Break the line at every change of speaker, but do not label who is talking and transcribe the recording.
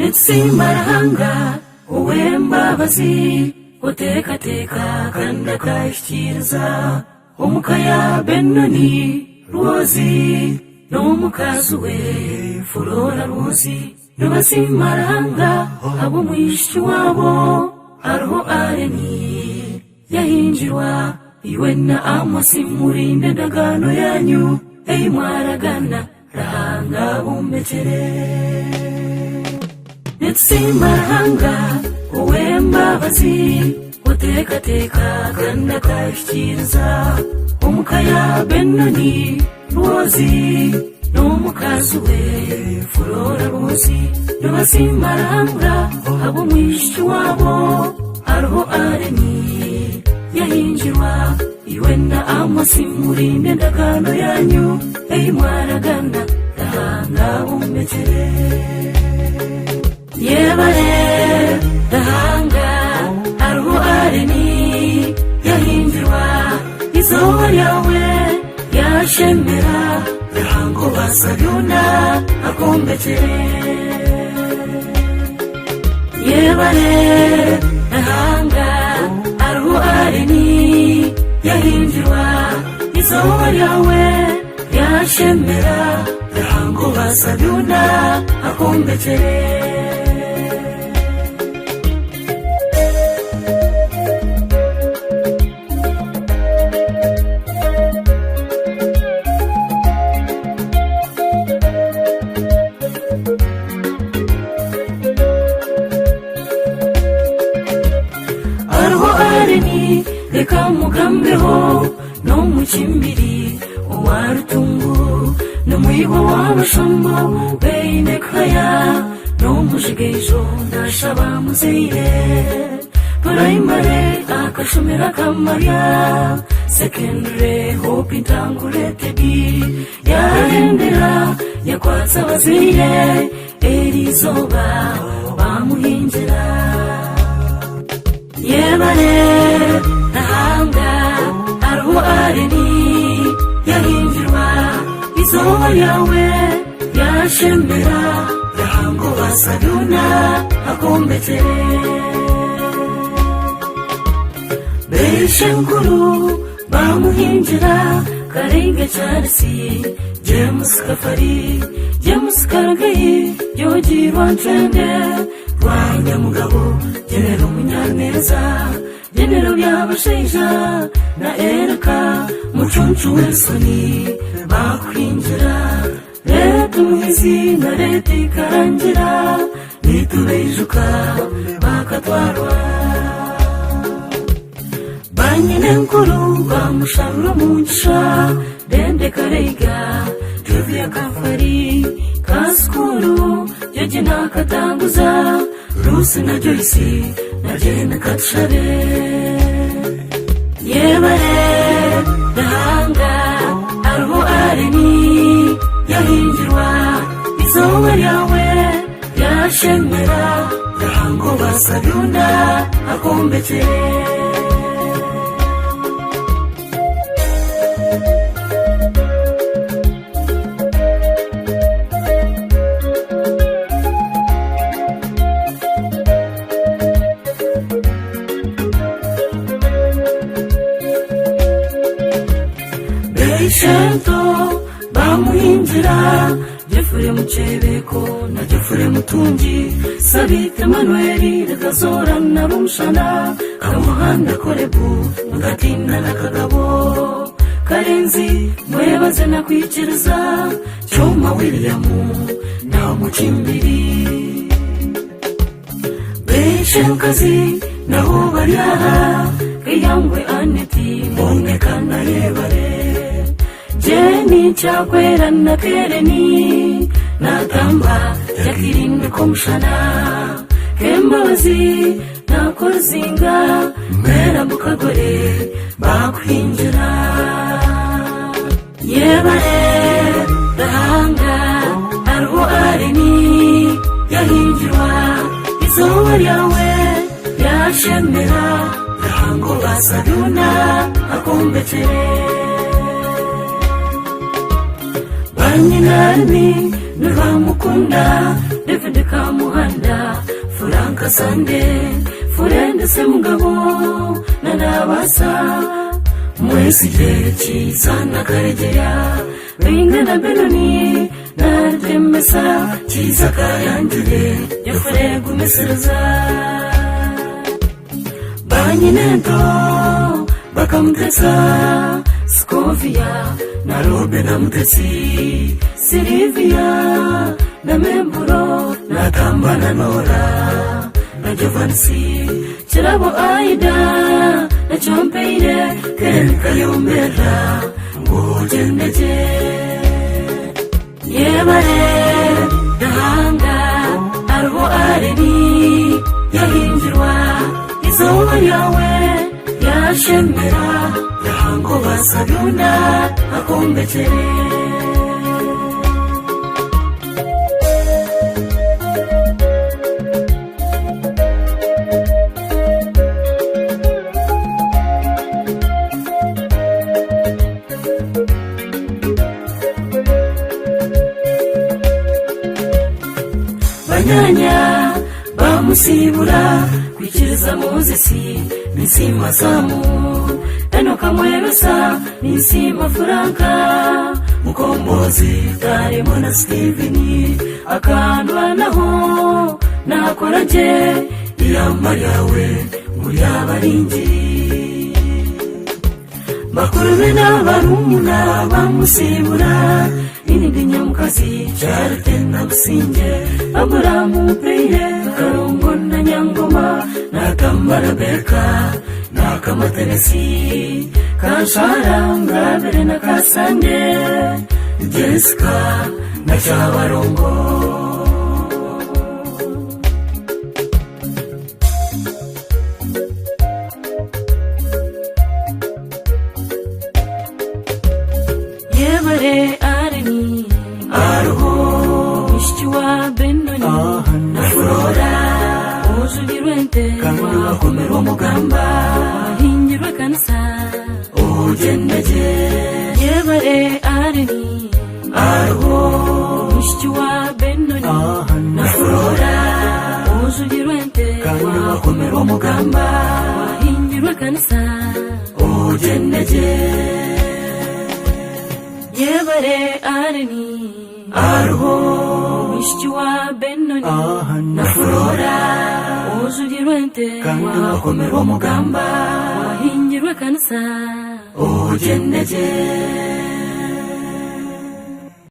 Nitusiima Ruhanga ow'embabazi oteekateeka kandi akahikiiriza omuka ya Benoni Rwozi n'omukazi we Flora Rwozi. Nibasiima Ruhanga ahabw'omwishiki waabo hariho Allen yahingirwa. Iwe na Amosi murinde endagaano yaanyu ei mwaragana. Ruhanga abombekyere. Nitusiima Ruhanga ow'embabazi oteekateeka kandi akahikiiriza omuka ya Benoni Rwozi n'omukazi we Flora Rwozi. Nibasiima Ruhanga ahabw'omwishiki waabo hariho Allen yahingirwa. Iwe na Amosi murinde endagaano yaanyu ei mwaragana, Ruhanga abombekyere. Yebare Ruhanga hariho Allen yahingirwa, eizooba ryawe ryashemera, Ruhanga obaasa byona akombekyere. Yebare Ruhanga hariho Allen yahingirwa, eizooba ryawe ryashemera, Ruhanga obaasa byona akombekyere. Hariho Allen reka mugambeho n'omukimbiri owa Rutungu n'omwibo w'abashombo beine kuhaya n'omujigaijo nashaba muzaire purayimare akashomero akamarya sekendure Hope Ntangure Teddy yahendera yakwatsa abazaire eri izooba bamuhingira. Yebare Ruhanga hariho Allen yahingirwa, eizooba ryawe ryashemera, Ruhanga obaasa byona akombekyere. Beishenkuru bamuhingira Karenge Charles, James Kafari, James Karugeyi, George Rwancwende, Rwanyamugabo, Genero Munyaneza, Genero Byabashaija na Erika Mucuncu Wilson bakuhingira. Leta Muhizi na Leta Ikarangira nitubaijuka bakatwarwa. Banyinenkuru bamusharura omugisha Dende Kareiga, Jovia Kafari, Kasikuru, George Nakatanguza, Rusi na Joyce na Jane Katushabe. Yebare Ruhanga hariho Allen yahingirwa, eizooba ryawe ryashemera, Ruhanga obaasa byona akombekyere. Beishento bamuhingira Jefure Mukyebeko na Jefure Mutungi Sabite Emanueli Rukazora na Rumushana Kamuhanda Korebu Mugatinda na Kagabo Karenzi Mwebaze na Kwikiriza Kyoma William na Mukimbiri Beeshenkazi nabo bari aha Kayangwe Aneti Mboneka na Yebare Jeni Kyakwera na Kereni Natamba Jacqueline Komushana Kembabazi na Koruzinga Mera Mukagore bakuhingira Yebare Ruhanga hariho Allen yahingirwa, eizooba ryawe ryashemera, Ruhanga obaasa byona akombekyere. Banyinarimi nibamukunda David Kamuhanda. Kasande Furende Semugabo na Nabasa Mwesigye Kiiza na Karegeya Bainga na Benoni na Rutembesa Kiiza Kayangire Geoffrey Gumisiriza Banyinento bakamutesa Scovia na Robe na Mutesi Silivia na Memburo na Tamba na Nora na Jovansi Kirabo Aida na Kyompeire Keren Kayombera Ngugyendegye Yebare Ruhanga hariho Areni yahingirwa izooba ryawe ryashemera Ruhanga obaasa byona akwombekyere. Banyanya bamusibura kwikiriza Mozesi ninsiima Samu Enoka Mwebesa ninsiima Furanka Mukombozi Tarimo na Steveni akandwanaho nakora gye iyamba ryawe ngu ryaba ringi. Bakuru be n'abarumuna bamusibura Inidi Nyamukazi Charite na Busingye Aburamu Peire Karungo na Nyangoma Nakamba Rebeka Nakamatenesi Kanshara Ngabire na Kasande Jessica na Kyabarongo. Yebare Areni Aruho Mushiki wa Benoni na Flora Ojugirwe ente
Kandi wakomerwa omugamba
Wahingirwe ekanisa
Ogyendegye
Yebare Areni
Aruho
Mushiki wa Benoni
na Flora
Ojugirwe ente
Kandi wakomerwa omugamba
Wahingirwe ekanisa
Ogyendegye
Yebare Areni
Aruho
Mushiki wa Benoni
na Flora
Ojugirwe ente
Kandi wakomerwa omugamba
Wahingirwe ekanisa
Ogyendegye.